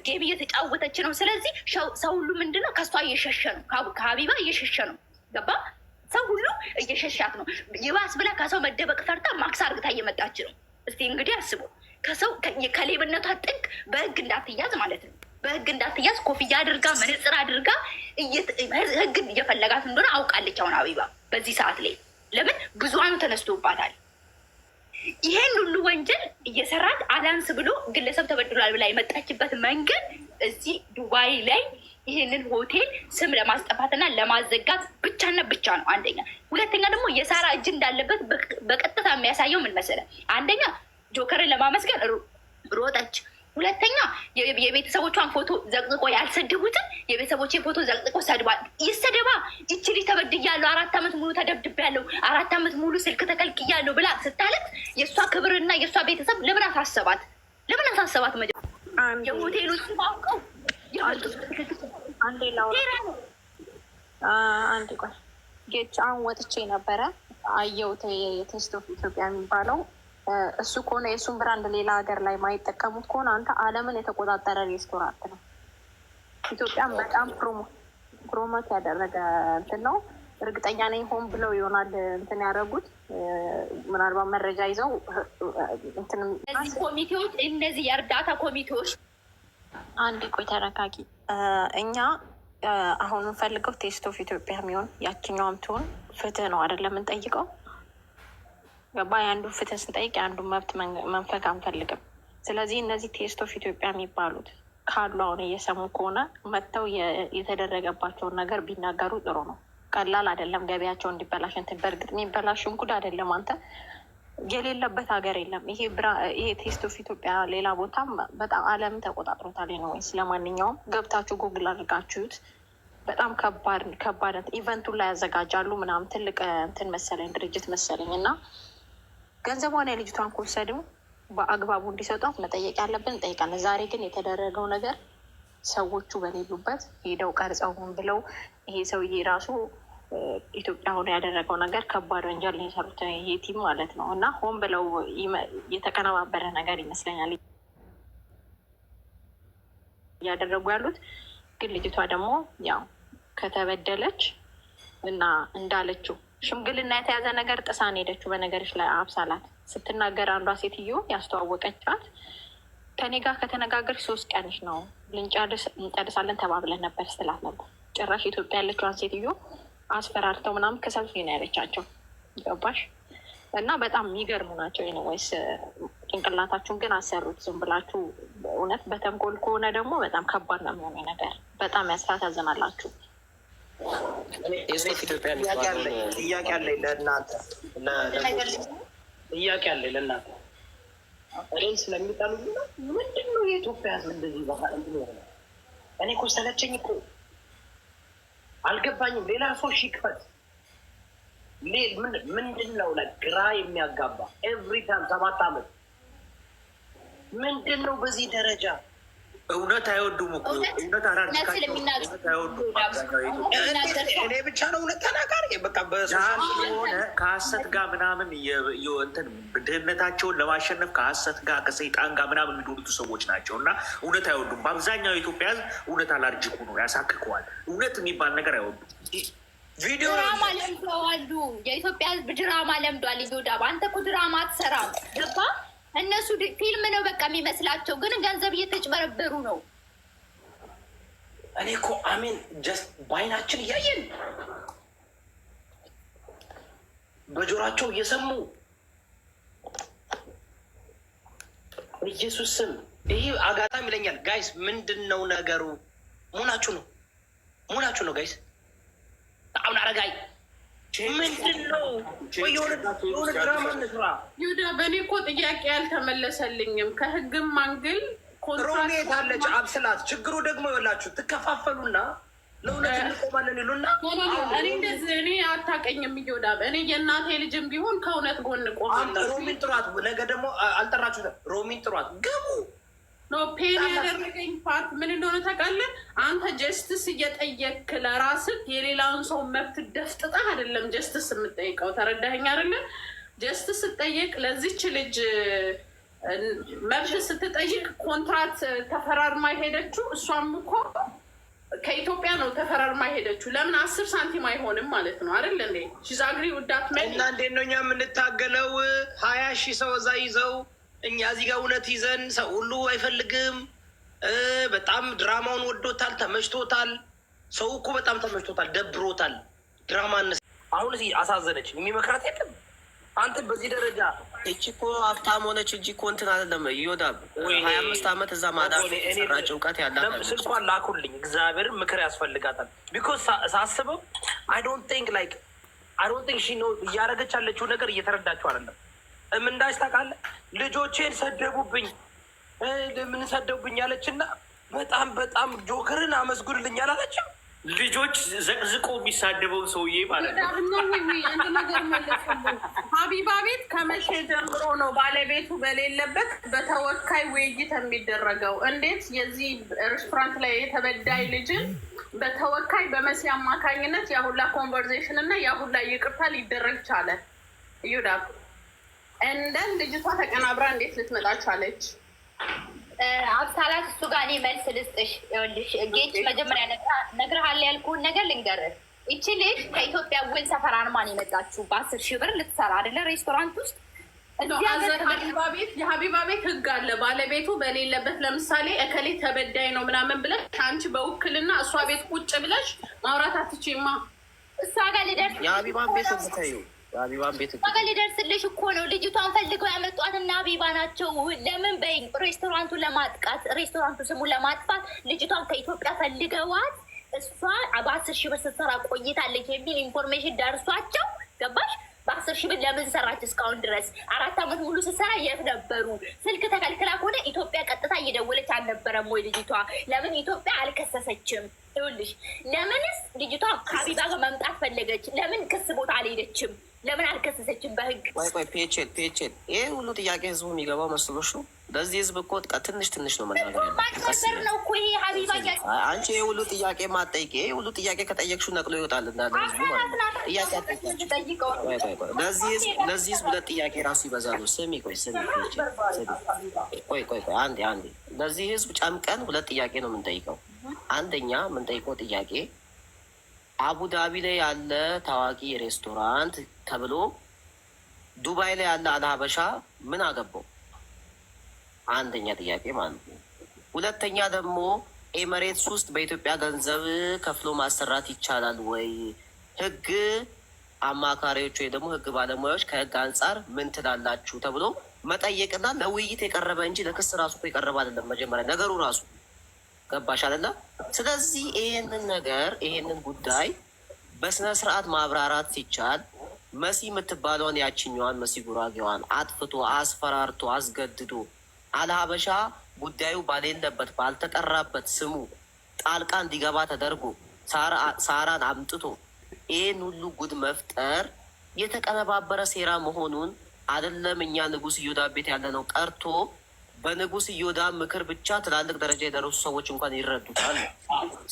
Game እየተጫወተች ነው። ስለዚህ ሰው ሁሉ ምንድነው ከእሷ እየሸሸ ነው፣ ከሀቢባ እየሸሸ ነው። ገባ? ሰው ሁሉ እየሸሻት ነው። ይባስ ብላ ከሰው መደበቅ ፈርታ ማክስ አርግታ እየመጣች ነው። እስቲ እንግዲህ አስቡ። ከሰው ከሌብነቷ ጥግ በህግ እንዳትያዝ ማለት ነው። በህግ እንዳትያዝ ኮፍያ አድርጋ መነጽር አድርጋ ህግ እየፈለጋት እንደሆነ አውቃለች። አሁን ሀቢባ በዚህ ሰዓት ላይ ለምን ብዙሃኑ ተነስቶባታል። ይሄን ሁሉ ወንጀል እየሰራት አላንስ ብሎ ግለሰብ ተበድሏል ብላ የመጣችበት መንገድ እዚህ ዱባይ ላይ ይህንን ሆቴል ስም ለማስጠፋትና ለማዘጋት ብቻና ብቻ ነው። አንደኛ። ሁለተኛ ደግሞ የሳራ እጅ እንዳለበት በቀጥታ የሚያሳየው ምን መሰለህ? አንደኛ ጆከርን ለማመስገን ሮጠች። ሁለተኛ የቤተሰቦቿን ፎቶ ዘቅዝቆ ያልሰደቡትን የቤተሰቦችን ፎቶ ዘቅዝቆ ሰድቧል። ይሰደባ። ይቺ ልጅ ተበድያለሁ፣ 4 ዓመት ሙሉ ተደብድቤያለሁ፣ 4 ዓመት ሙሉ ስልክ ተከልክያለሁ ብላ ስታለቅስ የእሷ ክብርና የእሷ ቤተሰብ ለምን አሳሰባት? ለምን አሳሰባት? የሆቴሉ ስም አውቀው የመጡት አንዴ ላውራ። አንዴ ቆይ ጌች፣ አሁን ወጥቼ ነበረ፣ አየሁት። የ Taste of Ethiopia የሚባለው እሱ ከሆነ፣ የእሱን brand ሌላ ሀገር ላይ ማይጠቀሙት ከሆነ አንተ ዓለምን የተቆጣጠረ ሬስቶራንት ነው። ኢትዮጵያን በጣም promote ያደረገ እንትን ነው። እርግጠኛ ነኝ ሆን ብለው ይሆናል እንትን ያደረጉት። ምናልባት መረጃ ይዘው እንትን እነዚህ ኮሚቴዎች፣ እነዚህ የእርዳታ ኮሚቴዎች አንድ ቆይ ተረጋጊ። እኛ አሁን የምንፈልገው Taste of Ethiopia የሚሆን ያችኛዋም ትሆን ፍትህ ነው አይደለም የምንጠይቀው። ገባ? የአንዱን ፍትህ ስንጠይቅ የአንዱን መብት መንፈግ አንፈልግም። ስለዚህ እነዚህ Taste of Ethiopia የሚባሉት ካሉ፣ አሁን እየሰሙ ከሆነ መጥተው የተደረገባቸውን ነገር ቢናገሩ ጥሩ ነው። ቀላል አይደለም ገበያቸው እንዲበላሽ እንትን በእርግጥ የሚበላሽም ጉድ አይደለም። አንተ የሌለበት ሀገር የለም። ይሄ Taste of Ethiopia ሌላ ቦታም በጣም ዓለም ተቆጣጥሮታል ነው ወይስ? ለማንኛውም ገብታችሁ ጉግል አድርጋችሁት በጣም ከባድ ከባድ event ኡን ላይ ያዘጋጃሉ ምናምን፣ ትልቅ እንትን መሰለኝ፣ ድርጅት መሰለኝ። እና ገንዘቧን የልጅቷን ከወሰዱ በአግባቡ እንዲሰጧት መጠየቅ ያለብን እንጠይቃለን። ዛሬ ግን የተደረገው ነገር ሰዎቹ በሌሉበት ሄደው ቀርጸውን ብለው ይሄ ሰውዬ ራሱ ኢትዮጵያ ሆኖ ያደረገው ነገር ከባድ ወንጀል ነው የሰሩት ይሄ team ማለት ነው። እና ሆን ብለው የተቀነባበረ ነገር ይመስለኛል እያደረጉ ያሉት። ግን ልጅቷ ደግሞ ያው ከተበደለች እና እንዳለችው ሽምግልና የተያዘ ነገር ጥሳን ሄደችው። በነገሮች ላይ አብሳላት ስትናገር አንዷ ሴትዮ ያስተዋወቀቻት ከኔ ጋር ከተነጋገርሽ 3 ቀንሽ ነው፣ እንጨርሳለን ተባብለን ነበር ስትላት ነበር። ጭራሽ ኢትዮጵያ ያለችዋን ሴትዮ አስፈራርተው ምናምን ከሰልፍ ነው ያለቻቸው። ገባሽ? እና በጣም የሚገርሙ ናቸው። Anyways ጭንቅላታችሁን ግን አሰሩት። ዝም ብላችሁ እውነት በተንኮል ከሆነ ደግሞ በጣም ከባድ ነው የሚሆነው ነገር። በጣም ያሳዝናላችሁ። Taste of Ethiopia ጥያቄ አለኝ ለእናንተ፣ ጥያቄ አለኝ ለእናንተ። እኔን ስለሚጠሉ ምንድን ነው የኢትዮጵያ ሕዝብ እንደዚህ እንትን የሆነ? እኔ እኮ ሰለቸኝ እኮ፣ አልገባኝም። ሌላ ሰው ሺ ክፈት። ምንድን ነው ግራ የሚያጋባ? Every time 7 ዓመት ምንድን ነው በዚህ ደረጃ? እውነት አይወዱም እኮ፣ እውነት እውነት አይወዱም። እኔ ብቻ ነው እውነት ተናጋሪ? በቃ ሆነ ከሀሰት ጋር ምናምን እንትን ድህነታቸውን ለማሸነፍ ከሀሰት ጋር ከሰይጣን ጋር ምናምን የሚዶሉቱ ሰዎች ናቸው እና እውነት አይወዱም። በአብዛኛው የኢትዮጵያ ሕዝብ እውነት allergic ነው፣ ያሳክከዋል። እውነት የሚባል ነገር አይወዱም። ቪዲዮ ድራማ ለምደዋሉ። የኢትዮጵያ ሕዝብ ድራማ ለምዷል። እዮዳብ፣ አንተ እኮ ድራማ አትሰራም። ገባ? እነሱ ፊልም ነው በቃ የሚመስላቸው፣ ግን ገንዘብ እየተጭበረበሩ ነው። እኔ እኮ I mean just በአይናችን እያየን፣ በጆሯቸው እየሰሙ፣ ኢየሱስ ስም ይሄ አጋጣሚ ይለኛል። Guys፣ ምንድን ነው ነገሩ? መሆናችሁ ነው፣ መሆናችሁ ነው guys። አሁን አረጋይ ምንድን ነው? የሆነ ድራማ እንስራ። ይሁዳ፣ በእኔ እኮ ጥያቄ አልተመለሰልኝም። ከህግም angle ሮሜ የታለች? አብስላት። ችግሩ ደግሞ ይኸውላችሁ ትከፋፈሉና ለእውነት እንቆማለን ይሉና እኔ እንደዚህ እኔ አታውቀኝም። እዮዳ፣ እኔ የእናቴ ልጅም ቢሆን ከእውነት ጎን ቆማለሁ። ሮሚን ጥሯት። ነገ ደግሞ አልጠራችሁትም። ሮሚን ጥሯት፣ ግቡ። No፣ pain ያደረገኝ part ምን እንደሆነ ታውቃለህ? አንተ justice እየጠየክ ለራስህ የሌላውን ሰው መብት ደፍጥጠህ አይደለም justice የምጠይቀው። ተረዳኸኝ አይደለ? Justice ስጠየቅ ለዚች ልጅ መብት ስትጠይቅ ኮንትራት ተፈራርማ ሄደችው። እሷም እኮ ከኢትዮጵያ ነው ተፈራርማ ሄደችው። ለምን 10 ሳንቲም አይሆንም ማለት ነው አይደል እንዴ? She's agree with that. እና እንዴት ነው እኛ የምንታገለው? 20,000 ሰው እዛ ይዘው እኛ እዚህ ጋር እውነት ይዘን ሰው ሁሉ አይፈልግም። በጣም ድራማውን ወዶታል፣ ተመችቶታል። ሰው እኮ በጣም ተመችቶታል፣ ደብሮታል። ድራማ አሁን እዚህ አሳዘነች። የሚመክራት የለም። አንተ በዚህ ደረጃ እቺ እኮ ሀብታም ሆነች እንጂ እኮ እንትን አይደለም። እዮዳ 25 ዓመት እዛ ማዳም የሰራች እውቀት ያላት ስልኳን ላኩልኝ። እግዚአብሔር ምክር ያስፈልጋታል። Because ሳስበው I don't think like I don't think she know እያደረገች ያለችው ነገር እየተረዳችው አይደለም። እምንዳች ታውቃለህ፣ ልጆቼን ሰደቡብኝ፣ ምን ሰደቡብኝ አለችና በጣም በጣም ጆከርን አመስግኑልኝ አላለችም። ልጆች ዘቅዝቆ የሚሳደበውን ሰውዬ ማለት ነው። አንድ ነገር መለሱልኝ። ሀቢባ ቤት ከመቼ ጀምሮ ነው ባለቤቱ በሌለበት በተወካይ ውይይት የሚደረገው? እንዴት የዚህ ሬስቶራንት ላይ የተበዳይ ልጅን በተወካይ በመሲ አማካኝነት ያሁላ conversation እና ያሁላ ይቅርታ ሊደረግ ቻለ? እዩዳ እንደን ልጅቷ ተቀናብራ እንዴት ልትመጣ ቻለች? አብሳላት እሱ ጋር እኔ መልስ ልስጥሽ። ይኸውልሽ ጌች፣ መጀመሪያ ነግረሃል ያልኩህን ነገር ልንገርህ። ይቺ ልጅ ከኢትዮጵያ ውል ተፈራርማ ነው የመጣችው። በ10,000 ብር ልትሰራ አይደለ ሬስቶራንት ውስጥ። ሀቢባ ቤት የሀቢባ ቤት ህግ አለ። ባለቤቱ በሌለበት ለምሳሌ እከሌ ተበዳይ ነው ምናምን ብለሽ አንቺ በውክልና እሷ ቤት ቁጭ ብለሽ ማውራት አትችይማ። እሷ ጋር ልደርስ የሀቢባን ቤት ህግ ተይው። የሀቢባን ቤት ህግ እሷ ጋር ልደርስልሽ እኮ ነው። ልጅቷን ፈልገው ያመጧት እና ሀቢባ ናቸው። ለምን በይኝ፣ ሬስቶራንቱን ለማጥቃት፣ ሬስቶራንቱ ስሙን ለማጥፋት ልጅቷን ከኢትዮጵያ ፈልገዋት እሷ በ10,000 ብር ስትሰራ ቆይታለች የሚል information ደርሷቸው፣ ገባሽ? በ10,000 ብር ለምን ሰራች? እስካሁን ድረስ 4 ዓመት ሙሉ ስትሰራ የት ነበሩ? ስልክ ተከልክላ ከሆነ ኢትዮጵያ ቀጥታ እየደወለች አልነበረም ወይ ልጅቷ? ለምን ኢትዮጵያ አልከሰሰችም? ይኸውልሽ፣ ለምንስ ልጅቷ ከሀቢባ ጋር መምጣት ፈለገች? ለምን ክስ ቦታ አልሄደችም? ለምን አልከሰሰችም በህግ? ቆይ ቆይ፣ ፒኤችኤል ፒኤችኤል፣ ይሄ ሁሉ ጥያቄ ህዝቡ የሚገባው መስሎሽ ነው? ለዚህ ህዝብ እኮ ትንሽ ትንሽ ነው መናገር ያለብን። ማጭበርበር ነው እኮ ይሄ ሀቢባ። አንቺ ይሄ ሁሉ ጥያቄ ማጠይቅ፣ ይሄ ሁሉ ጥያቄ ከጠየቅሽው ነቅሎ ይወጣል እንዳለ ህዝቡ ማለት ነው። ጥያቄ አጠይቃቸው። ቆይ ቆይ ቆይ፣ ለዚህ ህዝብ ሁለት ጥያቄ ራሱ ይበዛሉ። ስሚ ቆይ ስሚ ፒኤችኤል ስሚ፣ ቆይ ቆይ ቆይ፣ አንዴ አንዴ። ለዚህ ህዝብ ጨምቀን ሁለት ጥያቄ ነው የምንጠይቀው። አንደኛ የምንጠይቀው ጥያቄ አቡዳቢ ላይ ያለ ታዋቂ ሬስቶራንት ተብሎ ዱባይ ላይ ያለ አልሀበሻ ምን አገባው? አንደኛ ጥያቄ ማለት ነው። ሁለተኛ ደግሞ ኤመሬትስ ውስጥ በኢትዮጵያ ገንዘብ ከፍሎ ማሰራት ይቻላል ወይ? ህግ አማካሪዎች ወይ ደግሞ ህግ ባለሙያዎች ከህግ አንጻር ምን ትላላችሁ ተብሎ መጠየቅና ለውይይት የቀረበ እንጂ ለክስ ራሱ እኮ የቀረበ አይደለም። መጀመሪያ ነገሩ ራሱ ገባሽ አይደለ? ስለዚህ ይሄንን ነገር ይሄንን ጉዳይ በስነ ስርዓት ማብራራት ሲቻል መሲ የምትባለውን ያችኛዋን መሲ ጉራጌዋን አጥፍቶ፣ አስፈራርቶ፣ አስገድዶ አልሀበሻ ጉዳዩ ባሌለበት ባልተጠራበት ስሙ ጣልቃ እንዲገባ ተደርጎ ሳራን አምጥቶ ይህን ሁሉ ጉድ መፍጠር የተቀነባበረ ሴራ መሆኑን አይደለም እኛ ንጉስ እዮዳ ቤት ያለነው ቀርቶ በንጉስ እዮዳ ምክር ብቻ ትላልቅ ደረጃ የደረሱ ሰዎች እንኳን ይረዱታል።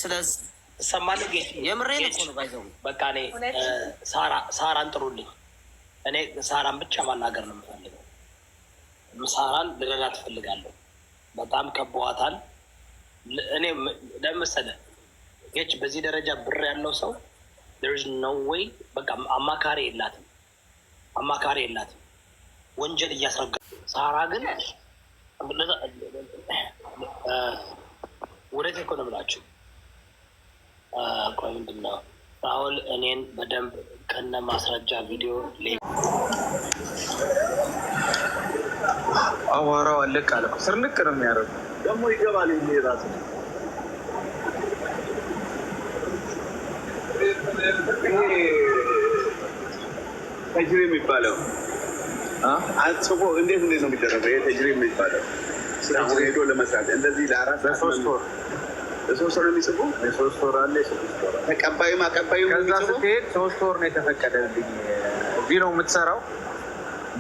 ስለዚህ ትሰማለህ? ጌች። የምሬን እኮ ነው ባይዘው። በቃ እኔ ሳራን ጥሩልኝ። እኔ ሳራን ብቻ ማናገር ነው የምፈልገው። ሳራን ልረዳት እፈልጋለሁ። በጣም ከበዋታል። እኔ ለምን መሰለህ ጌች፣ በዚህ ደረጃ ብር ያለው ሰው there is no way። በቃ አማካሪ የላትም፣ አማካሪ የላትም። ወንጀል እያስረጋ ሳራ ግን ወዴት እኮ ነው የምላችሁ። ቆይ ምንድን ነው ራውል እኔን በደንብ ከነ ማስረጃ ቪዲዮ አቧራው አለቅ አለ እኮ። ስርንቅ ነው የሚያደርገው። ደግሞ ይገባል። ይሄ ራሱ ይሄ ተጅሪ የሚባለው አጽፎ እንዴት ነው የሚደረገው? ይሄ ተጅሪ የሚባለው አሁን ሄዶ ለመስራት እንደዚህ ለ4 ሰዓት ለ3 ወር። ለ3 ወር ነው የሚጽፉ። የ3 ወር አለ፣ የ6 ወር አለ። ተቀባዩም አቀባዩም ከዛ የሚጽፉ። ስትሄድ 3 ወር ነው የተፈቀደልኝ። እዚህ ነው የምትሰራው፣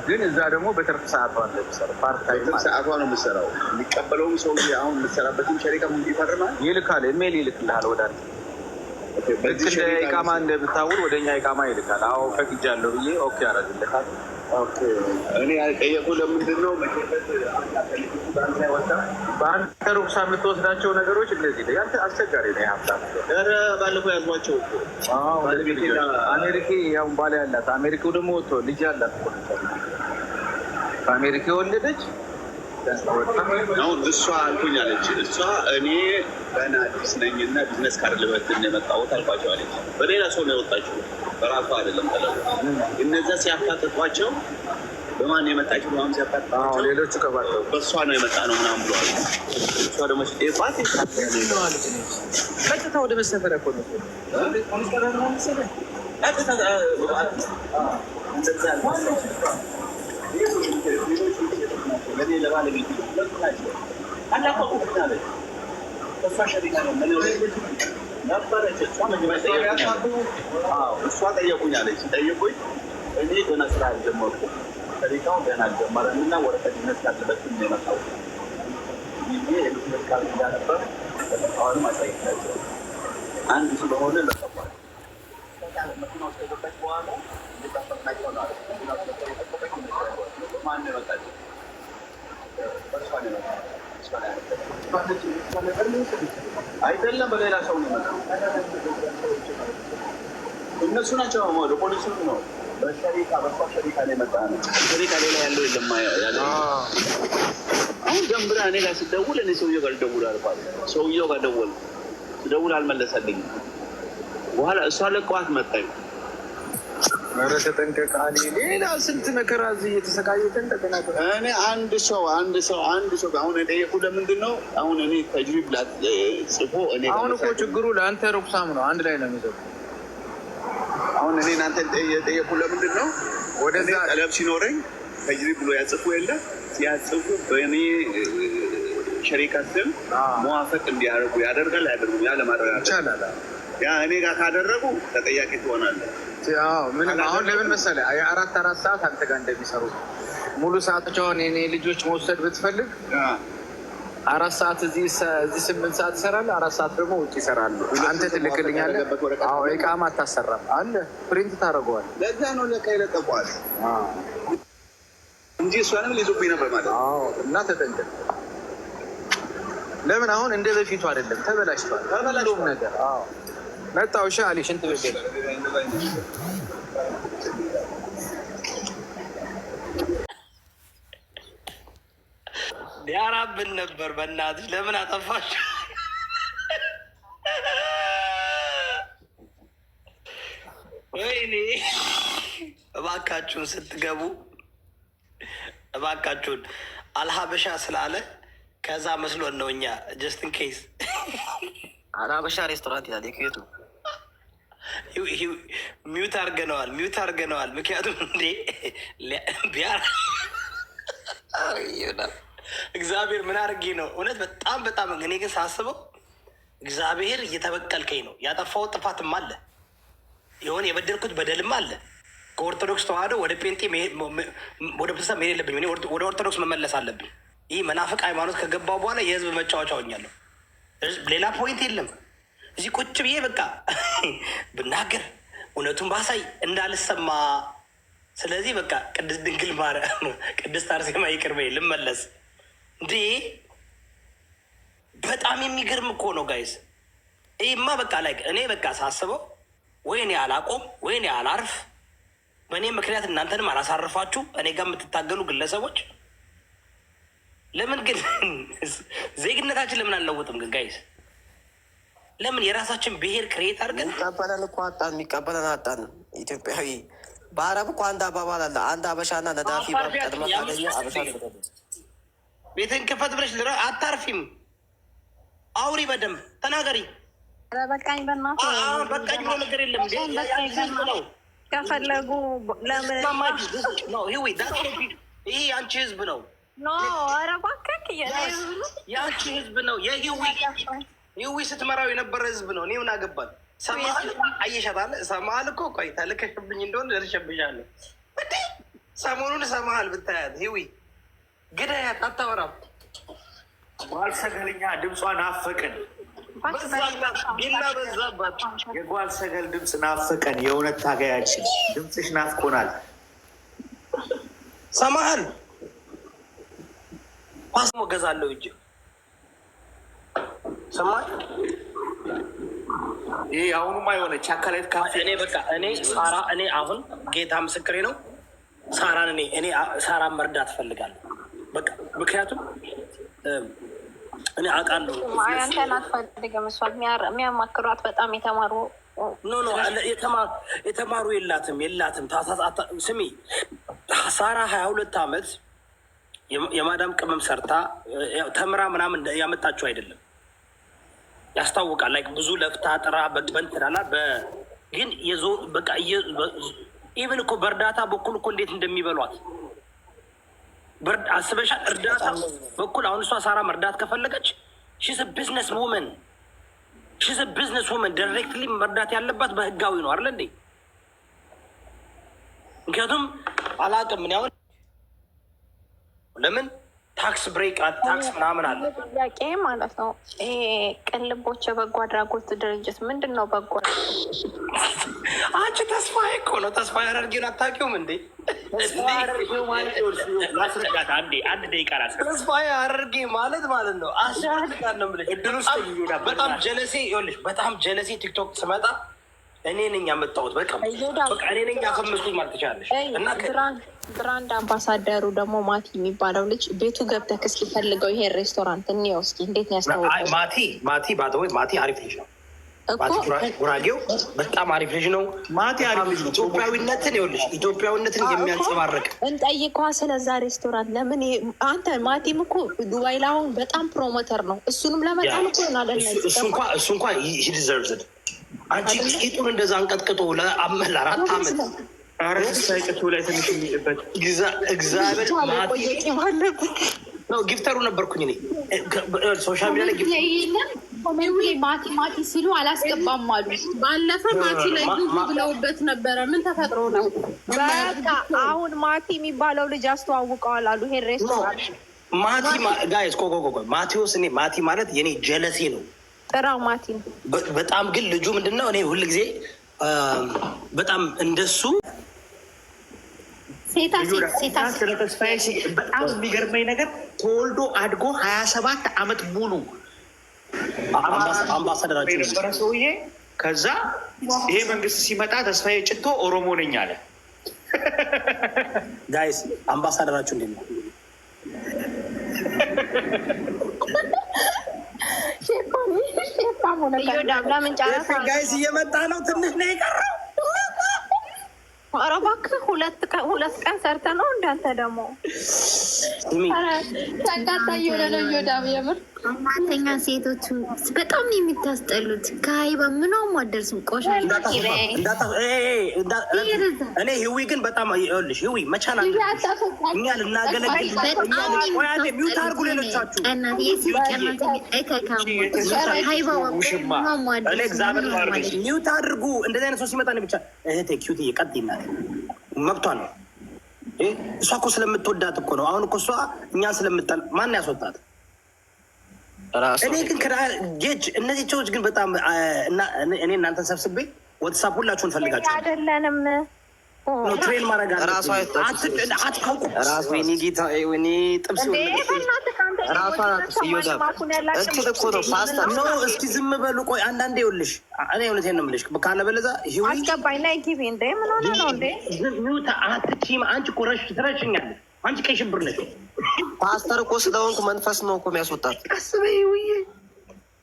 ግን እዛ ደግሞ በትርፍ ሰዓቷ ነው የምትሰራው። Part time በትርፍ ማለት ነው። ሰዓቷ ነው የምትሰራው። የሚቀበለውም ሰውዬ አሁን የምትሰራበትም شركة ይፈርማል። ይልካል፣ ኢሜል ይልክልሃል ወደ አንተ። ልክ በዚህ እንደ شركة إقامة እንደምታውል ወደ እኛ إقامة ይልካል። አዎ ፈቅጃለሁ ብዬ okay ያደርግልሃል። Okay። እኔ ያልጠየቁ ለምንድን ነው በአንተ رخصة የምትወስዳቸው ነገሮች እንደዚህ ነው። ያንተ አስቸጋሪ ነው። የሀብታም ኧረ ባለፈው ያዟቸው እኮ አሜሪኬ ያው ባል ያላት አሜሪካው ደግሞ ወጥቶ ልጅ ያላት እኮ ነች። በአሜሪካ የወለደች አሁን እሷ አልኩኝ አለች። እሷ እኔ ገና አዲስ ነኝና business card ልበትን የመጣሁት አልኳቸው አለች። በሌላ ሰው ነው የወጣችው፣ በራሷ አይደለም። ጠለቡ እነዛ ሲያፋጥጧቸው በማን የመጣችው ምናምን ሲያፋጥጧቸው ሌሎቹ ከባቸው በእሷ ነው የመጣ ነው ምናምን ብለዋል። እሷ ደግሞ ሲጠይቋት ቀጥታ ወደ መሰፈሪያ እኮ ነው። ቀጥታ ለእኔ ለባለቤቴ ሁለቱ ናቸው። አላወቁም አለች። እሷ ሸሪካ ነው ነበረች። እሷ መጀመሪያ ጠየቁኝ አለች። አዎ እሷ ጠየቁኝ አለች። ሲጠይቁኝ እኔ ገና ስራ አልጀመርኩም፣ ሸሪካው ገና አልጀመረም እና ወረቀት business card ልበትን ነው የመጣሁት ብዬ የ business card እንዳነበር ተጠቃዋንም አሳይቻቸው አንድ ስለሆነ ለቀቋል። መኪና ውስጥ ከገባች በኋላ እየጠበቅናቸው ነው አለች። መኪና ውስጥ ገብታ እየጠበቀች ማን ነው የመጣችው? በእሷ ነው የመጣችው። እሷ ነው ያመጣችው። አይደለም በሌላ ሰው ነው የመጣው። እነሱ ናቸው ወደ ፖሊሱ ነው በ شركة በእሷ شركة ነው የመጣ ነው። شركة ሌላ ያለው የለም ያለ አሁን ጀምራ እኔ ጋር ስደውል እኔ ሰውየው ጋር ልደውል አልኳት። ሰውየው ጋር ደወልኩ። ስደውል አልመለሰልኝም። በኋላ እሷ ለቀዋት መጣኝ። ኧረ ተጠንቀቅ አሊ። ሌላ ስንት መከራ እዚህ እየተሰቃየን እንደገና እኔ አንድ ሰው አንድ ሰው አንድ ሰው አሁን የጠየቁ ለምንድን ነው አሁን እኔ تجريب ጽፎ እኔ ጋር አሁን እኮ መስራት ችግሩ ለአንተ رخصة ም ነው። አንድ ላይ ነው የሚዘጉ። አሁን እኔ እናንተ የጠየቁ ለምንድን ነው ወደዛ እኔ طلب ሲኖረኝ تجريب ብሎ ያጽፉ የለ ሲያጽፉ በእኔ شركة ስም موافق እንዲያደርጉ ያደርጋል አያደርጉም? ያ ለማረጋገጥ ይቻላል። ያ እኔ ጋር ካደረጉ ተጠያቂ ትሆናለህ። አዎ ምንም አሁን ለምን መሰለህ የአራት አራት ሰዓት አንተ ጋር እንደሚሰሩ ሙሉ ሰዓታቸውን የኔ ልጆች መውሰድ ብትፈልግ 4 ሰዓት እዚህ 8 ሰዓት ይሰራሉ፣ 4 ሰዓት ደግሞ ውጭ ይሰራሉ። አንተ ትልክልኛለህ። አዎ إقامة አታሰራም አለ print ታደርገዋለህ። ለዛ ነው ለካ የለቀቋል እንጂ እሷንም ሊይዙብኝ ነበር ማለት ነው። አዎ እና ተጠንቀቅ። ለምን አሁን እንደ በፊቱ አይደለም፣ ተበላሽቷል ሁሉም ነገር። አዎ መጣሁ። እሺ አሊ ሽንት ቤት ሄደ። ሊያራብን ነበር። በእናትሽ ለምን አጠፋሽ? ወይኔ እባካችሁን ስትገቡ እባካችሁን አልሀበሻ ስላለ ከዛ መስሎን ነው እኛ just in case አልሀበሻ ሬስቶራንት ይላል። የኩዌት ነው። Mute አርገነዋል፣ mute አርገነዋል። ምክንያቱም እንዴ ቢያራ እግዚአብሔር ምን አድርጌ ነው እውነት በጣም በጣም እኔ ግን ሳስበው እግዚአብሔር እየተበቀልከኝ ነው። ያጠፋው ጥፋትም አለ፣ የሆነ የበደልኩት በደልም አለ። ከኦርቶዶክስ ተዋህዶ ወደ ጴንጤ ወደ ፕሮቴስታንት መሄድ የለብኝም። እኔ ወደ ኦርቶዶክስ መመለስ አለብኝ። ይህ መናፍቅ ሃይማኖት ከገባው በኋላ የህዝብ መጫወቻ ሆኛለሁ። ሌላ point የለም። እዚህ ቁጭ ብዬ በቃ ብናገር እውነቱን ባሳይ እንዳልሰማ። ስለዚህ በቃ ቅድስት ድንግል ማርያም፣ ቅድስት አርሴማ ይቅር በይ ልመለስ። እንዴ በጣም የሚገርም እኮ ነው guys። ይህማ በቃ like እኔ በቃ ሳስበው ወይ እኔ አላቆም ወይ እኔ አላርፍ፣ በእኔ ምክንያት እናንተንም አላሳርፋችሁ። እኔ ጋር የምትታገሉ ግለሰቦች ለምን ግን ዜግነታችን ለምን አንለውጥም? ግን guys ለምን የራሳችን ብሔር create አድርገን የሚቀበለን እኮ አጣን፣ የሚቀበለን አጣን። ኢትዮጵያዊ በአረብ እኮ አንድ አባባል አለ። አንድ አበሻና ነዳፊ ቀድመ ካገኘ አበሻ ቤትን ክፈት ብለሽ አታርፊም። አውሪ፣ በደንብ ተናገሪ። ኧረ በቃኝ፣ በእናትህ በቃኝ ብሎ ነገር የለም። በቃኝ። ከፈለጉ ለምን ይሄ የአንቺ ህዝብ ነው። No፣ ኧረ እባክህ የአንቺ ህዝብ ነው። የህዊ ህዊ ስትመራው የነበረ ህዝብ ነው። እኔ ምን አገባል? ሰማሃል? አየሻታል? ሰማሃል እኮ ቆይ ተልከሽብኝ እንደሆነ ደርሼብሻለሁ። እንዴ ሰሞኑን ሰማሃል ብታያት ህዊ ግዳያት አታወራም። ጓል ሰገልኛ ድምጿ ናፈቀን። ቢላ በዛባት። የጓል ሰገል ድምፅ ናፈቀን። የእውነት ታጋያችን ድምፅሽ ናፍቆናል። ሰማሃል? ፓስ ገዛለሁ እጅ ሰማህ? ይሄ አሁኑማ የሆነ ቻካሌት ካፌ። እኔ በቃ እኔ ሳራ፣ እኔ አሁን ጌታ ምስክሬ ነው። ሳራን እኔ ሳራን መርዳት እፈልጋለሁ። በቃ ምክንያቱም እኔ አውቃለሁ። አንተን አትፈልግም። እሷ የሚያማክሯት በጣም የተማሩ No, የተማሩ የላትም የላትም። ስሚ፣ ሳራ 22 ዓመት የማዳም ቅመም ሰርታ ተምራ ምናምን ያመጣችው አይደለም፣ ያስታውቃል። Like ብዙ ለፍታ ጥራ በንትናላ ግን በቃ even እኮ በእርዳታ በኩል እኮ እንዴት እንደሚበሏት አስበሻል? እርዳታ በኩል አሁን እሷ ሳራ መርዳት ከፈለገች she's business woman, she's business woman። Directly መርዳት ያለባት በህጋዊ ነው አይደል እንዴ? ምክንያቱም አላውቅም እኔ አሁን ለምን tax break tax ምናምን አለ። ጥያቄ ማለት ነው። ይሄ ቅልቦች የበጎ አድራጎት ድርጅት ምንድን ነው? በጎ አንቺ ተስፋዬ እኮ ነው። ተስፋዬ ሐረርጌን አታውቂውም እንዴ? ላስረዳት አንዴ፣ አንድ ደቂቃ ላስረዳት። ተስፋዬ ሐረርጌ ማለት ነው። አስረዳት ነው የምልሽ። እድሉ ስጠኝ ይሁዳ። በጣም ጀለሴ፣ ይኸውልሽ፣ በጣም ጀለሴ ቲክቶክ ስመጣ እኔ ነኝ ያመጣሁት። በቃ እኔ ነኝ ያፈመስኩት ማለት ትችላለሽ። እና Brand ambassador ኡ ደግሞ ማቲ የሚባለው ልጅ ቤቱ ገብተህ ክስ ሊፈልገው ይሄን ሬስቶራንት እንየው እስኪ እንዴት ነው ያስተዋወቀው? ማቲ by the way ማቲ አሪፍ ልጅ ነው። እኮ። ማቲ ጉራጌው በጣም አሪፍ ልጅ ነው። ማቲ አሪፍ ልጅ ነው። ኢትዮጵያዊነትን፣ ይኸውልሽ፣ ኢትዮጵያዊነትን የሚያንጸባርቅ እንጠይቀዋ ስለዛ ሬስቶራንት። ለምን አንተ ማቲም እኮ ዱባይ ላይ አሁን በጣም promoter ነው። እሱንም ለመጣል እኮ ይሆናል። እሱ እንኳ he deserves it። አንቺ ቂጡን እንደዛ አንቀጥቅጦ ለ4 ዓመት ኧረ ተስፋዬ ጭቱ ላይ ትንሽ የሚልበት እግዚአብሔር ማቲ ነው። Gifter ኡ ነበርኩኝ እኔ social media ላይ። የለም፣ comment ላይ ማቲ ማቲ ሲሉ አላስገባም አሉ። ባለፈ ማቲ ላይ ግቡ ብለውበት ነበረ። ምን ተፈጥሮ ነው? በቃ አሁን ማቲ የሚባለው ልጅ አስተዋውቀዋል አሉ ይሄን ሬስቶራንት። ማቲ guys፣ ቆ ቆ ቆ ማቴዎስ፣ እኔ ማቲ ማለት የኔ ጀለሴ ነው። ጥራው ማቲ ነው። በጣም ግን ልጁ ምንድነው፣ እኔ ሁል ጊዜ በጣም እንደሱ ሴታ ሴት ሴታ ሴት ስለ ተስፋዬ በጣም የሚገርመኝ ነገር ተወልዶ አድጎ 27 ዓመት ሙሉ አምባሳደራችን የነበረ ሰውዬ ከዛ ይሄ መንግስት ሲመጣ ተስፋዬ ጭቶ ኦሮሞ ነኝ አለ። Guys፣ አምባሳደራችሁ እንዴት ነው? እዮዳብ ለምን ጨረታ? Guys፣ እየመጣ ነው። ትንሽ ነው የቀረው። ኧረ እባክህ፣ 2 ቀን ሰርተ ነው እንዳንተ ደግሞ። ስሚ። ጠንካታ እየሆነ ነው እዮዳብ የምር። እናንተኛ ሴቶቹ በጣም ነው የምታስጠሉት። ከሀይባ ምንም አደርስም። ቆሻሻ። እኔ ህዊ ግን በጣም፣ ይኸውልሽ ህዊ፣ መቻል አለብሽ። እኛ ልናገለግል ቆይ አንዴ mute አድርጉ ሌሎቻችሁ። ቀናት የሴት ቀናት እከካሞች ሀይባ ውሽማ። ምንም እኔ አደርስም። እግዚአብሔር ምንም ማለት Mute አድርጉ። እንደዚህ አይነት ሰው ሲመጣ እኔ ብቻ እህቴ ኪዩት ቀጥ ይናት መብቷ ነው። እሷ እኮ ስለምትወዳት እኮ ነው። አሁን እኮ እሷ እኛን ስለምጠል ማን ያስወጣት? እኔ ግን ጌጅ እነዚህ ሰዎች ግን በጣም እኔ እናንተን ሰብስቤ WhatsApp ሁላችሁን ፈልጋችሁ አይደለንም። Train ማድረግ አታውቁ። ወይኔ ጌታ፣ ወይኔ ጥብስ። እንትን እኮ ነው ፓስታ። No፣ እስኪ ዝም በሉ ቆይ። አንዳንዴ ይኸውልሽ፣ እኔ እውነቴን ነው የምልሽ፣ ካለበለዚያ ህዊ አስገባኝ ላይ ግቢ እንዴ! ምን ሆነ ነው እንዴ? Mute አትችይም። አንቺ እኮ ረሽ ትረሽኛለሽ። አንቺ ቀይ ሽብር ነሽ። ፓስተር እኮ ስለሆንኩ መንፈስ ነው እኮ የሚያስወጣት። ቀስ በይ ህዊዬ።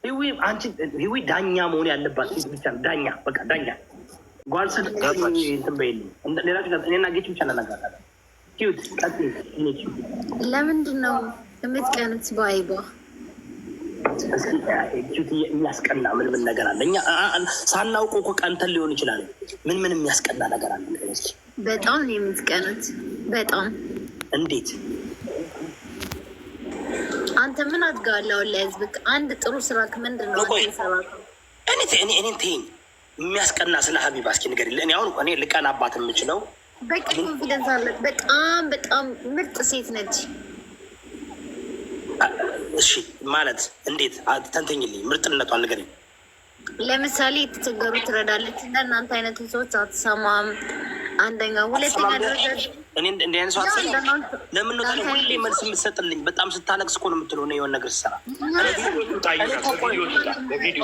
ህዊ፣ አንቺ ህዊ ዳኛ መሆን ያለባት ሴት ብቻ ነው። ዳኛ፣ በቃ ዳኛ ጓል ስል እንትን በይልኝ። ሌላ እኔና ጌች ብቻ እናናግራታለን። ኪዩት ቀጥይ። እኔ ኪዩት ለምንድን ነው የምትቀኑት በሀይባ? እስኪ ኪዩት፣ የሚያስቀና ምን ምን ነገር አለ? እኛ ሳናውቀው እኮ ቀንተን ሊሆን ይችላል። ምን ምን የሚያስቀና ነገር አለ? እስኪ። በጣም ነው የምትቀኑት። በጣም። እንዴት? አንተ ምን አድርገዋል? አሁን ለህዝብ አንድ ጥሩ ስራ ምንድን ነው ቆይ። አንተ የሰራኸው? እኔ እኔን ተይኝ። የሚያስቀና ስለ ሀቢባ እስኪ ንገሪኝ። እኔ አሁን እኔ ልቀናባት የምችለው በቂ confidence አላት። በጣም በጣም ምርጥ ሴት ነች። እሺ፣ ማለት እንዴት? ተንተኝልኝ፣ ምርጥነቷን ንገሪኝ። ለምሳሌ የተቸገሩ ትረዳለች። እንደ እናንተ አይነት ሰዎች አትሰማም። አንደኛ፣ ሁለተኛ ደረጃ እኔ እንደ አይነት ሰው አትሰራም። ለምን ነው ታዲያ ሁሌ መልስ የምትሰጥልኝ? በጣም ስታለቅስ እኮ ነው የምትለው። እኔ የሆነ ነገር ስሰራ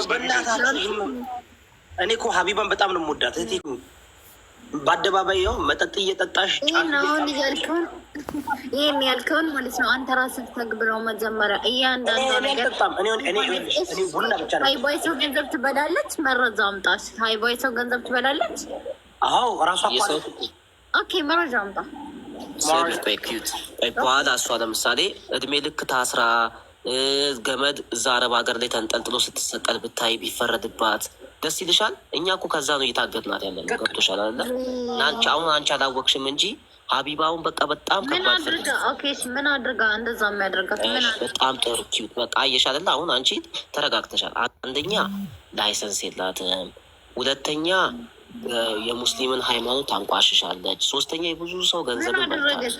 በእናታችሁ፣ እኔ እኮ ሀቢባን በጣም ነው የምወዳት እህቴ። በአደባባይ ያው መጠጥ እየጠጣሽ ይህን አሁን ያልከውን፣ ይህን ያልከውን ማለት ነው አንተ ራስህ ተግብረው መጀመሪያ እያንዳንዱ ነገር። አልጠጣም። እኔ ቡና ብቻ ነው። ሀይባይ ሰው ገንዘብ ትበላለች። መረጃ አምጣሽ። ሀይባይ ሰው ገንዘብ ትበላለች። አዎ፣ ራሷ እኮ አለች እኮ። Okay፣ መረጃ አምጣ። ስሚ፣ ቆይ ኪዩት፣ ቆይ፣ በኋላ እሷ ለምሳሌ እድሜ ልክ ታስራ ገመድ እዛ አረብ ሀገር ላይ ተንጠልጥሎ ስትሰቀል ብታይ፣ ቢፈረድባት ደስ ይልሻል? እኛ እኮ ከዛ ነው እየታገድናት ያለ ነው። ገብቶሻል አይደለ? አንቺ አሁን አንቺ አላወቅሽም እንጂ ሀቢባውን በቃ በጣም ምን ከባድ ፍርድ አድርጋ? Okay እሺ፣ ምን አድርጋ እንደዛ የሚያደርጋት ምን አድርጋ? በጣም ጥሩ ኪዩት። በቃ አየሽ አይደለ? አሁን አንቺ ተረጋግተሻል። አንደኛ license የላትም፣ ሁለተኛ የሙስሊምን ሃይማኖት ታንቋሽሻለች፣ ሶስተኛ የብዙ ሰው ምን ገንዘብን በልታለች። አደረገች?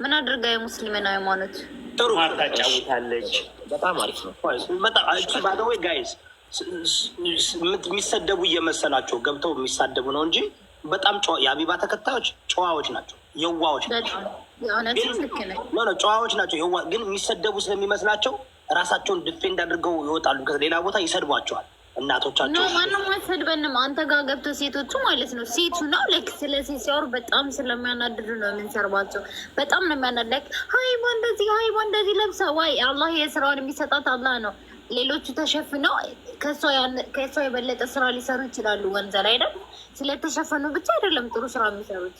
ምን አድርጋ የሙስሊምን ሃይማኖት? ጥሩ። ቁማር ታጫውታለች። በጣም አሪፍ ነው። በጣም። By the way guys፣ የሚሰደቡ እየመሰላቸው ገብተው የሚሳደቡ ነው እንጂ በጣም የሀቢባ ተከታዮች ጨዋዎች ናቸው፣ የዋዎች ናቸው። በጣም የእውነት ልክ ነህ። No፣ ጨዋዎች ናቸው። ግን የሚሰደቡ ስለሚመስላቸው ራሳቸውን defend አድርገው ይወጣሉ። ሌላ ቦታ ይሰድቧቸዋል No እናቶቻቸው። ማንም አይሰድበንም። አንተ ጋር ገብቶ ሴቶቹ ማለት ነው፣ ሴቱ ነው like ስለ ሴት ሲያወሩ በጣም ስለሚያናድዱ ነው የምንሰርባቸው። በጣም ነው የሚያናድ። Like ሀይባ እንደዚህ፣ ሀይባ እንደዚህ ለብሳ፣ ዋይ አላህ የስራውን የሚሰጣት አላህ ነው። ሌሎቹ ተሸፍነው ከእሷ የበለጠ ስራ ሊሰሩ ይችላሉ። ወንጀል አይደል? ስለተሸፈኑ ብቻ አይደለም ጥሩ ስራ የሚሰሩት።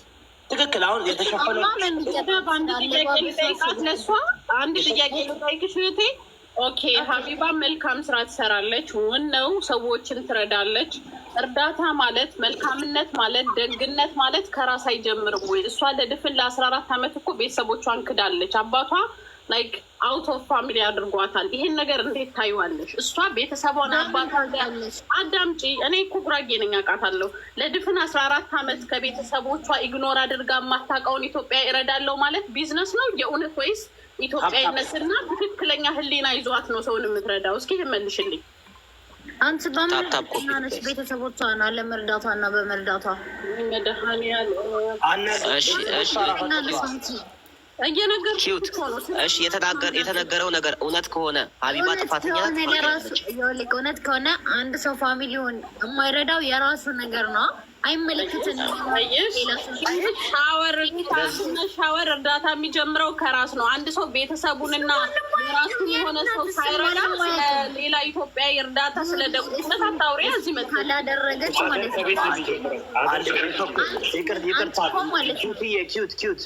ትክክል። አሁን የተሸፈነ አላህ ነው የሚቀጣው። አንድ ጥያቄ ልጠይቃት ለእሷ፣ አንድ ጥያቄ ልጠይቅሽ እህቴ። Okay፣ ሀቢባ መልካም ስራ ትሰራለች፣ እውን ነው፣ ሰዎችን ትረዳለች። እርዳታ ማለት፣ መልካምነት ማለት፣ ደግነት ማለት ከራስ አይጀምርም ወይ? እሷ ለድፍን ለ14 ዓመት እኮ ቤተሰቦቿን ክዳለች። አባቷ like out of family አድርጓታል። ይሄን ነገር እንዴት ታይዋለሽ? እሷ ቤተሰቧን አባቷ አዳምጪ። እኔ እኮ ጉራጌ ነኝ፣ አውቃታለሁ። ለድፍን 14 ዓመት ከቤተሰቦቿ ignore አድርጋ የማታውቀውን ኢትዮጵያ እረዳለሁ ማለት ቢዝነስ ነው የእውነት ወይስ ኢትዮጵያዊነትና ትክክለኛ ሕሊና ይዟት ነው ሰውን የምትረዳው? እስኪ መልሽልኝ። አንቺ በምን ነሽ ቤተሰቦቿን አለመርዳቷ እና በመርዳቷ? መድኃኒዓለም። እየነገርኩሽ እኮ ነው። እሺ፣ የተነገረው ነገር እውነት ከሆነ ሀቢባ ጥፋተኛ ናት? ከሆነ ለራሱ፣ ይኸውልህ፣ እውነት ከሆነ አንድ ሰው family ውን የማይረዳው የራሱ ነገር ነው፣ አይመለከትንም። ሻወር ሻወር እርዳታ የሚጀምረው ከራስ ነው። አንድ ሰው ቤተሰቡንና የራሱን የሆነ ሰው ሳይረዳ ስለ ሌላ ኢትዮጵያ እርዳታ፣ ስለ ደግነት አታውሪ። እዚህ መ ካላደረገች ማለት ነው። ይቅርታ ኪዩት፣ ኪዩት፣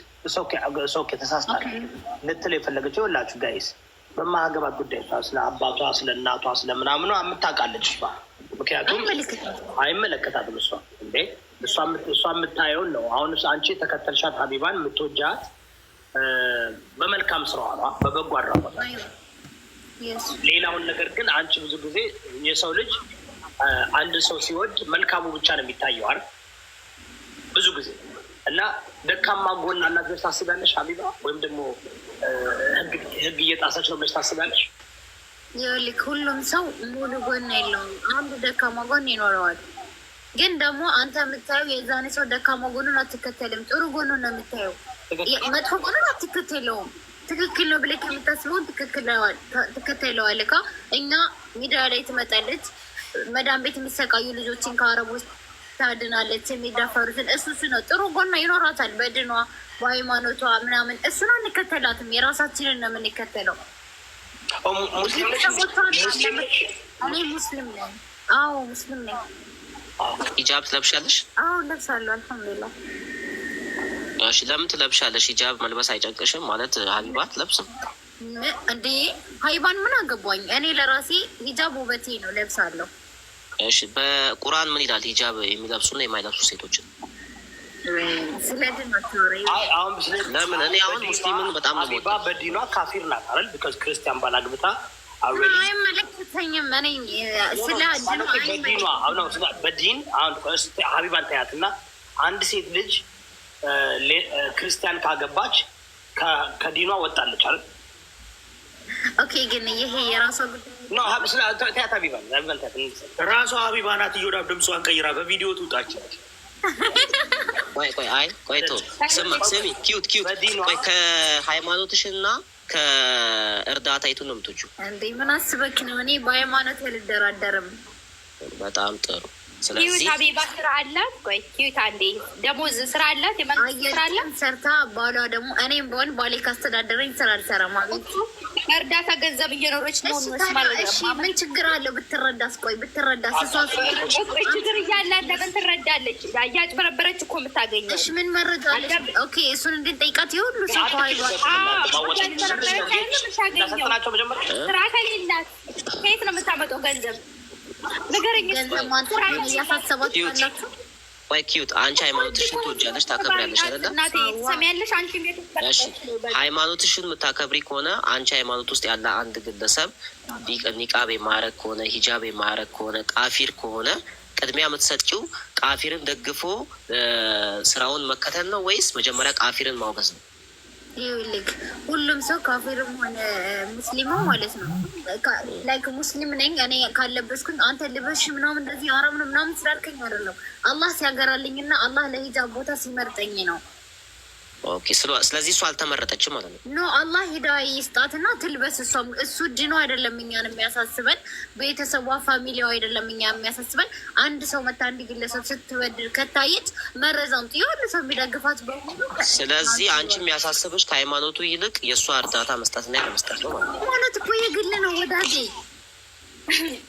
okay፣ ተሳስታል ልትል የፈለገችው ይኸውላችሁ guys፣ በማያገባት ጉዳይ እሷ ስለ አባቷ፣ ስለ እናቷ፣ ስለ ምናምኗ የምታውቃለች እሷ። ምክንያቱም አይመለከታትም። እሷ እንዴ እሷ የምታየውን ነው። አሁን አንቺ የተከተልሻት ሀቢባን የምትወጃት በመልካም ስራዋ ነው፣ በበጎ አድራጎት። ሌላውን ነገር ግን አንቺ ብዙ ጊዜ የሰው ልጅ አንድ ሰው ሲወድ መልካሙ ብቻ ነው የሚታየው አይደል? ብዙ ጊዜ እና ደካማ ጎን አላት ብለሽ ታስቢያለሽ ሀቢባ? ወይም ደግሞ ህግ እየጣሰች ነው ብለሽ ታስቢያለሽ? ይኸውልህ፣ ሁሉም ሰው ሙሉ ጎን የለውም። አንዱ ደካማ ጎን ይኖረዋል። ግን ደግሞ አንተ የምታየው የዛን ሰው ደካማ ጎኑን አትከተልም። ጥሩ ጎኑን ነው የምታየው። መጥፎ ጎኑን አትከተለውም። ትክክል ነው ብለህ የምታስበውን ትከተለዋለህ። እኛ ሚዲያ ላይ ትመጣለች፣ መዳን ቤት የሚሰቃዩ ልጆችን ከአረቦች ታድናለች፣ የሚዳፈሩትን። እሱ ነው፣ ጥሩ ጎኗ ይኖራታል፣ በድኗ፣ በሃይማኖቷ ምናምን። እሱን አንከተላትም፣ የራሳችንን ነው የምንከተለው። እኔ ሙስሊም ነኝ። አዎ፣ ሙስሊም ነኝ። ሂጃብ ትለብሻለሽ? አዎ፣ ለብሳለሁ። አልሐምዱሊላህ። እሺ፣ ለምን ትለብሻለሽ? ሂጃብ መልበስ አይጨንቅሽም? ማለት ሀቢባ አትለብስም። እንዴ፣ ሀይባን ምን አገባኝ? እኔ ለራሴ ሂጃብ ውበቴ ነው፣ ለብሳለሁ። እሺ፣ በቁርአን ምን ይላል? ሂጃብ የሚለብሱና የማይለብሱ ሴቶችን። ስለ ድን አታውሪ። ለምን? እኔ አሁን ሙስሊምን በጣም ነው ሀቢባ በዲኗ ካፊር ናት አይደል? Because ክርስቲያን ባል አግብታ አይመለከተኝም። እኔ ስለ ድኑ በዲኗ በዲን አሁን ሀቢባን ታያት እና አንድ ሴት ልጅ ክርስቲያን ካገባች ከዲኗ ወጣለች አይደል? Okay፣ ግን ይሄ የራሷ ጉዳይ። ታያት፣ ሀቢባን፣ ሀቢባን ታያት። ራሷ ሀቢባ ናት። እዮዳብ ድምጿን ቀይራ በቪዲዮ ትውጣች። ቆይ ቆይ፣ አይ ቆይ፣ ተው፣ ስማ፣ ስሚ፣ ኪዩት ኪዩት፣ ቆይ፣ ከሃይማኖትሽና ከእርዳታ የቱን ነው የምትወጂው? እንዴ፣ ምን አስበክ ነው? እኔ በሃይማኖት አልደራደርም። በጣም ጥሩ። ኪዩት ስለዚህ ሀቢባ ስራ አላት። ቆይ ኪዩት አንዴ፣ ደሞዝ ስራ አላት፣ የመንግስት ስራ አላት። ሰርታ ባሏ ደግሞ፣ እኔም በሆን ባሌ ካስተዳደረኝ ስራ አልሰራም። አቤት። በእርዳታ ገንዘብ እየኖረች ነው። እሺ ታዲያ፣ እሺ ምን ችግር አለው ብትረዳስ? ቆይ ብትረዳስ? እሷ ችግር እያላት ለምን ትረዳለች? እያጭበረበረች እኮ የምታገኘው። እሺ ምን መረጃ አለች? Okay፣ እሱን እንድንጠይቃት የሁሉ ሰው ከኋላ የምታገኘው ስራ ከሌላት ከየት ነው የምታመጣው ገንዘብ? ንገረኝ። ገንዘብ ማንሳት እያሳሰባችሁ ያላችሁ። ቆይ ኪዩት፣ አንቺ ሃይማኖትሽን ትወጃለሽ፣ ታከብሪያለሽ አይደለ? እናቴ ትሰሚያለሽ? አንቺ ቤት እሺ፣ ሃይማኖትሽን የምታከብሪ ከሆነ አንቺ ሃይማኖት ውስጥ ያለ አንድ ግለሰብ ኒቃብ የማያረግ ከሆነ፣ ሂጃብ የማያረግ ከሆነ፣ ቃፊር ከሆነ ቅድሚያ የምትሰጪው ቃፊርን ደግፎ ስራውን መከተል ነው ወይስ መጀመሪያ ቃፊርን ማውገዝ ነው? ይኸውልህ፣ ሁሉም ሰው ካፊርም ሆነ ሙስሊሙ ማለት ነው። Like ሙስሊም ነኝ እኔ ካለበስኩኝ አንተ ልበሽ ምናምን እንደዚህ አረም ነው ምናምን ስላልከኝ አይደለም። አላህ ሲያገራልኝና አላህ ለሂጃብ ቦታ ሲመርጠኝ ነው። Okay፣ ስለዚህ እሷ አልተመረጠችም ማለት ነው። No፣ አላህ ሂዳያ ይስጣትና ትልበስ። እሷም እሱ ድኖ አይደለም እኛን የሚያሳስበን፣ ቤተሰቧ family ዋ አይደለም እኛ የሚያሳስበን። አንድ ሰው መታ አንድ ግለሰብ ስትበድል ከታየች መረጃውን የሁሉ ሰው የሚደግፋት በሙሉ። ስለዚህ አንቺ የሚያሳስብሽ ከሃይማኖቱ ይልቅ የእሷ እርዳታ መስጠትና ያለመስጠት ነው ማለት ነው። ሃይማኖት እኮ የግል ነው ወዳጄ።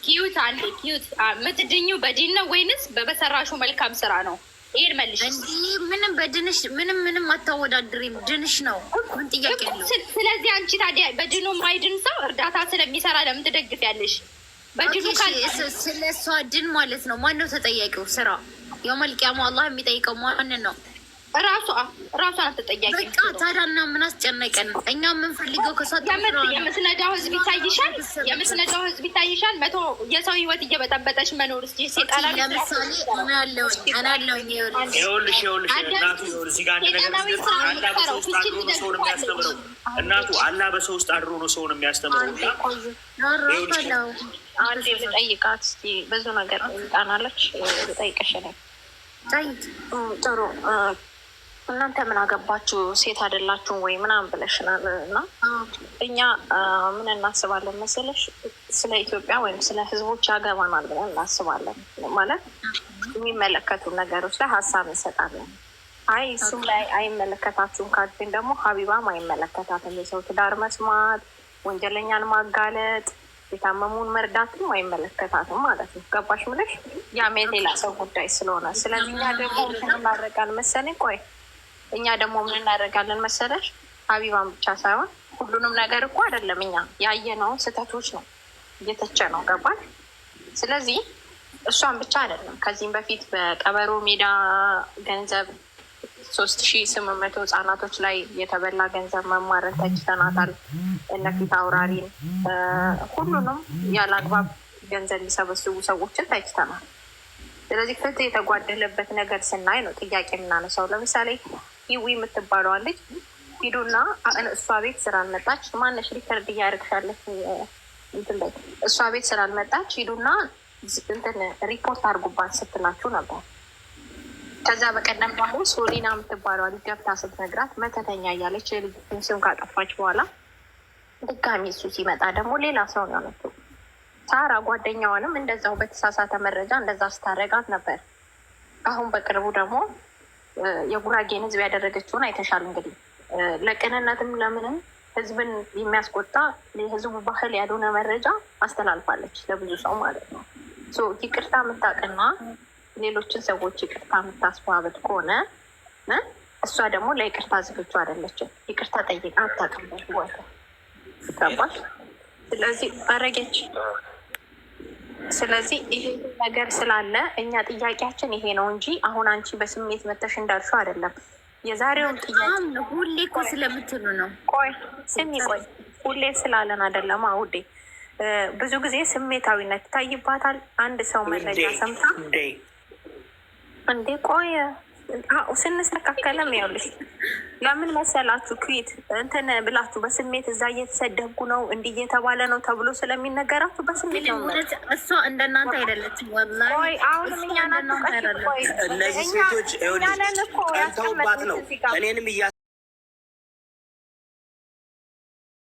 ኪዩት አንዴ፣ ኪዩት፣ የምትድኙ በዲን ነው ወይንስ በበሰራሹ መልካም ስራ ነው? ይሄን መልሽ። እንዲህ ምንም በድንሽ ምንም ምንም አታወዳድሪም። ድንሽ ነው፣ ምን ጥያቄ አለው? ስለዚህ አንቺ ታዲያ በድኑ ማይድን ሰው እርዳታ ስለሚሰራ ለምን ትደግፊያለሽ? በድኑ ካል ስለ እሷ ድን ማለት ነው። ማነው ተጠያቂው? ስራ የውመል ቂያማ አላህ የሚጠይቀው ማንን ነው? ራሷ ራሷ ናት ተጠያቂ። በቃ ታዲያ እና ምን አስጨነቀን? እኛ የምንፈልገው ከሷ የምትነዳው ህዝብ ይታይሻል። የምትነዳው ህዝብ ይታይሻል። መቶ የሰው ህይወት እየበጠበጠች መኖር እስኪ ሴጣና ለምሳሌ እኔ አለሁኝ፣ እኔ አለሁኝ። ይኸውልሽ ይኸውልሽ ይኸውልሽ እናቱ፣ ይኸውልሽ፣ እዚህ ጋር አንድ ነገር፣ አላህ በሰው ውስጥ አድሮ ነው ሰውን የሚያስተምረው። እናቱ፣ አላህ በሰው ውስጥ አድሮ ነው ሰውን የሚያስተምረው እና አንዴ ብጠይቃት እስኪ፣ ብዙ ነገር ጠይቃናለች። ብጠይቅሽ ነው። ጥሩ፣ እናንተ ምን አገባችሁ፣ ሴት አይደላችሁም ወይ ምናምን ብለሽናል። እና እኛ ምን እናስባለን መሰለሽ፣ ስለ ኢትዮጵያ ወይም ስለ ህዝቦች ያገባናል ብለን እናስባለን። ማለት የሚመለከቱ ነገሮች ላይ ሀሳብ እንሰጣለን። አይ እሱም ላይ አይመለከታችሁም ካልሽን ደግሞ ሀቢባም አይመለከታትም። የሰው ትዳር መስማት፣ ወንጀለኛን ማጋለጥ፣ የታመሙን መርዳትም አይመለከታትም ማለት ነው። ገባሽ ምልሽ? ያም የሌላ ሰው ጉዳይ ስለሆነ፣ ስለዚህ እኛ ደግሞ ምን እናደርጋለን መሰለኝ፣ ቆይ፣ እኛ ደግሞ ምን እናደርጋለን መሰለሽ፣ ሀቢባን ብቻ ሳይሆን ሁሉንም ነገር እኮ አይደለም፣ እኛ ያየነውን ስህተቶች ነው እየተቸ ነው። ገባሽ? ስለዚህ እሷን ብቻ አይደለም፣ ከዚህም በፊት በቀበሮ ሜዳ ገንዘብ 3800 ህጻናቶች ላይ የተበላ ገንዘብ መማርን ተችተናታል። እነ ፊት አውራሪን፣ ሁሉንም ያለ አግባብ ገንዘብ የሚሰበስቡ ሰዎችን ተችተናል። ስለዚህ ፍትህ የተጓደለበት ነገር ስናይ ነው ጥያቄ የምናነሳው። ለምሳሌ ሂዊ የምትባለዋ ልጅ ሂዱና እሷ ቤት ስላልመጣች፣ ማነሽ record እያደረግሻለች፣ እንትን በይ፣ እሷ ቤት ስላልመጣች ሂዱና እንትን ሪፖርት አድርጉባት ስትላችሁ ነበር። ከዛ በቀደም ደግሞ ሶሊና የምትባለዋ ልጅ ገብታ ስትነግራት መተተኛ እያለች የልጅቱን ስም ካጠፋች በኋላ ድጋሚ እሱ ሲመጣ ደግሞ ሌላ ሰው ነው ያመጡ። ሳራ ጓደኛዋንም እንደዛው በተሳሳተ መረጃ እንደዛ ስታደርጋት ነበር። አሁን በቅርቡ ደግሞ የጉራጌን ሕዝብ ያደረገችውን አይተሻል። እንግዲህ ለቅንነትም ለምንም ሕዝብን የሚያስቆጣ፣ የሕዝቡ ባህል ያልሆነ መረጃ አስተላልፋለች ለብዙ ሰው ማለት ነው። ይቅርታ የምታውቅና ሌሎችን ሰዎች ይቅርታ የምታስባብል ከሆነ፣ እሷ ደግሞ ለይቅርታ ዝግጁ አይደለችም። ይቅርታ ጠይቃ አታውቅም በህይወቷ፣ ገባሽ? ስለዚህ አረገች። ስለዚህ ይሄ ነገር ስላለ እኛ ጥያቄያችን ይሄ ነው እንጂ አሁን አንቺ በስሜት መተሽ እንዳልሽው አይደለም። የዛሬውን ጥያቄ ሁሌ እኮ ስለምትሉ ነው። ቆይ ስሚ፣ ቆይ፣ ሁሌ ስላለን አይደለም ውዴ። ብዙ ጊዜ ስሜታዊነት ይታይባታል። አንድ ሰው መረጃ ሰምታ እንዴ ቆይ አዎ ስንስተካከልም ይኸውልሽ፣ ለምን መሰላችሁ ኩዊት እንትን ብላችሁ በስሜት እዛ እየተሰደብኩ ነው እንዲህ እየተባለ ነው ተብሎ ስለሚነገራችሁ በስሜት ነው። እውነት እሷ እንደናንተ አይደለችም። ወላሂ ቆይ አሁንም እሷ እኛ ናት እንደናንተ አይደለችም። ቆይ እነዚህ እኛ ሴቶች እኛ ነን እኮ ቀንተውባት ነው ያስቀመጥንሽ እዚህ ጋር። እኔንም እያ